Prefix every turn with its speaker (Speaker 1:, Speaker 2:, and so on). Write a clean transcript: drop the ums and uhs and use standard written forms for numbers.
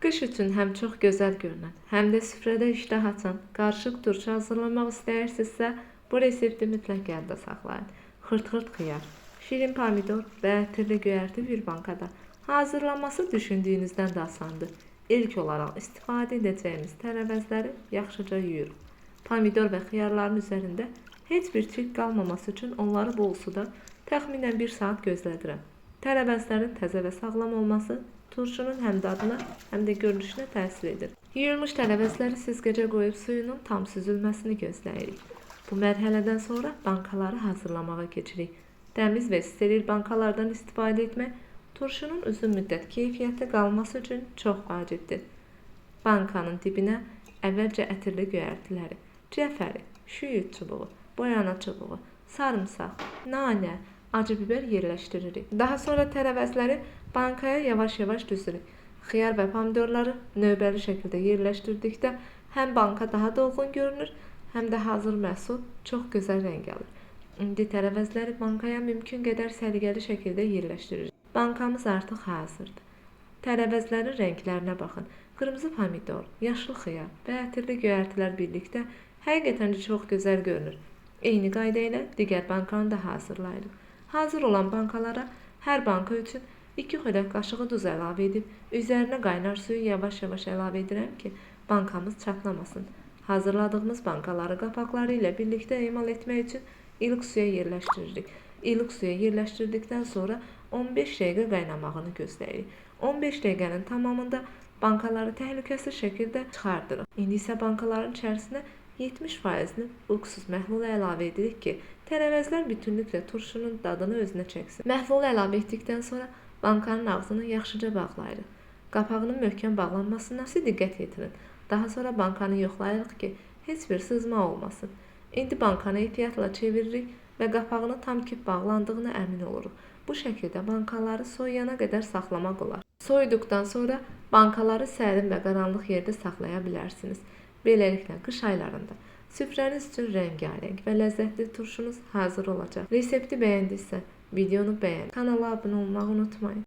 Speaker 1: Qış üçün həm çox gözəl görünən, həm də süfrədə iştah açan qarışıq turşu hazırlamaq istəyirsinizsə, bu resepti mütləq yadda saxlayın. Xırt-xırt xiyar, şirin pomidor və ətirli göyərti bir bankada. Hazırlanması düşündüyünüzdən də asandır. İlk olaraq istifadə edəcəyimiz tərəvəzləri yaxşıca yuyuruq. Pomidor və xiyarların üzərində heç bir çirk qalmaması üçün onları bol suda təxminən 1 saat gözlədirəm. Tərəvəzlərin təzə və sağlam olması turşunun həm dadına, həm də görünüşünə təsir edir. Yuyulmuş tərəvəzləri süzgəcə qoyub suyunun tam süzülməsini gözləyirik. Bu mərhələdən sonra bankaları hazırlamağa keçirik. Təmiz və steril bankalardan istifadə etmək turşunun uzun müddət keyfiyyətli qalması üçün çox vacibdir. Bankanın dibinə əvvəlcə ətirli göyərtiləri, cəfəri, şüyüd çubuğu, boyana çubuğu, sarımsaq, nanə, acı biber yerləşdiririk. Daha sonra tərəvəzləri bankaya yavaş-yavaş düzürük. Xiyar və pomidorları növbəli şəkildə yerləşdirdikdə həm banka daha dolğun görünür, həm də hazır məhsul çox gözəl rəng alır. İndi tərəvəzləri bankaya mümkün qədər səliqəli şəkildə yerləşdiririk. Bankamız artıq hazırdır. Tərəvəzlərin rənglərinə baxın. Qırmızı pomidor, yaşıl xiyar və ətirli göyərtilər birlikdə həqiqətən də çox gözəl görünür. Eyni qayda ilə digər bankanı da hazırlayırıq. Hazır olan bankalara hər banka üçün 2 xörək qaşığı duz əlavə edib, üzərinə qaynar suyu yavaş-yavaş əlavə edirəm ki, bankamız çatlamasın. Hazırladığımız bankaları qapaqları ilə birlikdə emal etmək üçün ilıq suya yerləşdiririk. İlıq suya yerləşdirdikdən sonra 15 dəqiqə qaynamağını gözləyirik. 15 dəqiqənin tamamında bankaları təhlükəsiz şəkildə çıxardırıq. İndi isə bankaların içərisinə 70%-li uksus məhlulu əlavə edirik ki, tərəvəzlər bütünlüklə turşunun dadını özünə çəksin. Məhlulu əlavə etdikdən sonra bankanın ağzını yaxşıca bağlayırıq. Qapağının möhkəm bağlanmasına xüsusi diqqət yetirin. Daha sonra bankanı yoxlayırıq ki, heç bir sızma olmasın. İndi bankanı ehtiyatla çeviririk və qapağını tam kip bağlandığına əmin oluruq. Bu şəkildə bankaları soyuyana qədər saxlamaq olar. Soyuduqdan sonra bankaları sərin və qaranlıq yerdə saxlaya bilərsiniz. Beləliklə, qış aylarında süfrəniz üçün rəngarəng və ləzzətli turşunuz hazır olacaq. Resepti bəyəndinizsə, videonu bəyənin, kanala abunə olmağı unutmayın.